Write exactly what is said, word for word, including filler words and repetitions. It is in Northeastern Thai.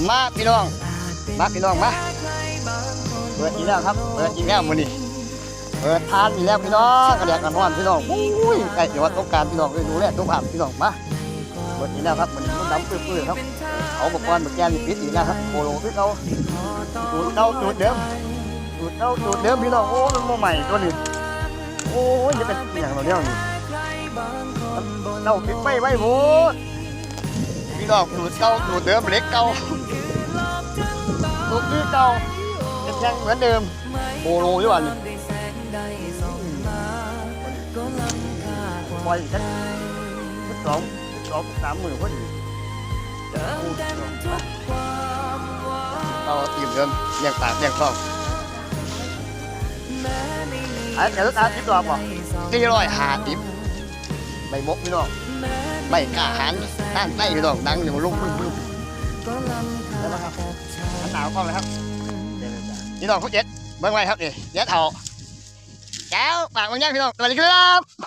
มาพี่น้อง มาพี่น้องมา เปิดอีกแล้วครับ เปิดอีกแล้วมื้อนี้ เปิดทานอีกแล้วพี่น้อง กระแดกกันฮ้อนพี่น้อง อุ้ย ใกล้จะวันสงกรานต์พี่น้อง เอ้ย ดูแลสุขภาพพี่น้อง มา เปิดอีกแล้วครับ มื้อนี้มันดำปื้อๆครับ เอาอุปกรณ์มาแกนปิดอีกแล้วครับ โปโลคือเก่า สูตรเก่าสูตรเดิม สูตรเก่าสูตรเดิมพี่น้อง โอ้ มันบ่ใหม่ตัวนี้ โอ้ย จะเป็นอหย่างเราเนี่ยนี่ เก่าปิดไฟไว้โพด พี่น้อง สูตรเก่าสูตรเดิม เหล็กเก่า สูตรคือเก่า เป็นแท่งเหมือนเดิม โปโลอยู่อันนี้ ปล่อยอีกสักสิบสอง สิบสอง สิบสามมื้อพอดี เอาอิ่มเดิม เลี้ยงปากเลี้ยงท้อง อันนี้รถอาทิตย์รอบบ่ สี่ร้อยห้าสิบ ใบมกพี่น้อง ใบกล้าหาญ ต้านไส้พี่น้อง ดังอยู่ลุกบึ้มๆ แล้วนะครับ อันหนาวกล้องเลยครับ พี่น้องผู้เจ็ด เบิ่งไว้ครับนี่ เดี๋ยวเฒ่า แก้ว ปากมันย่างพี่น้อง สวัสดีครับ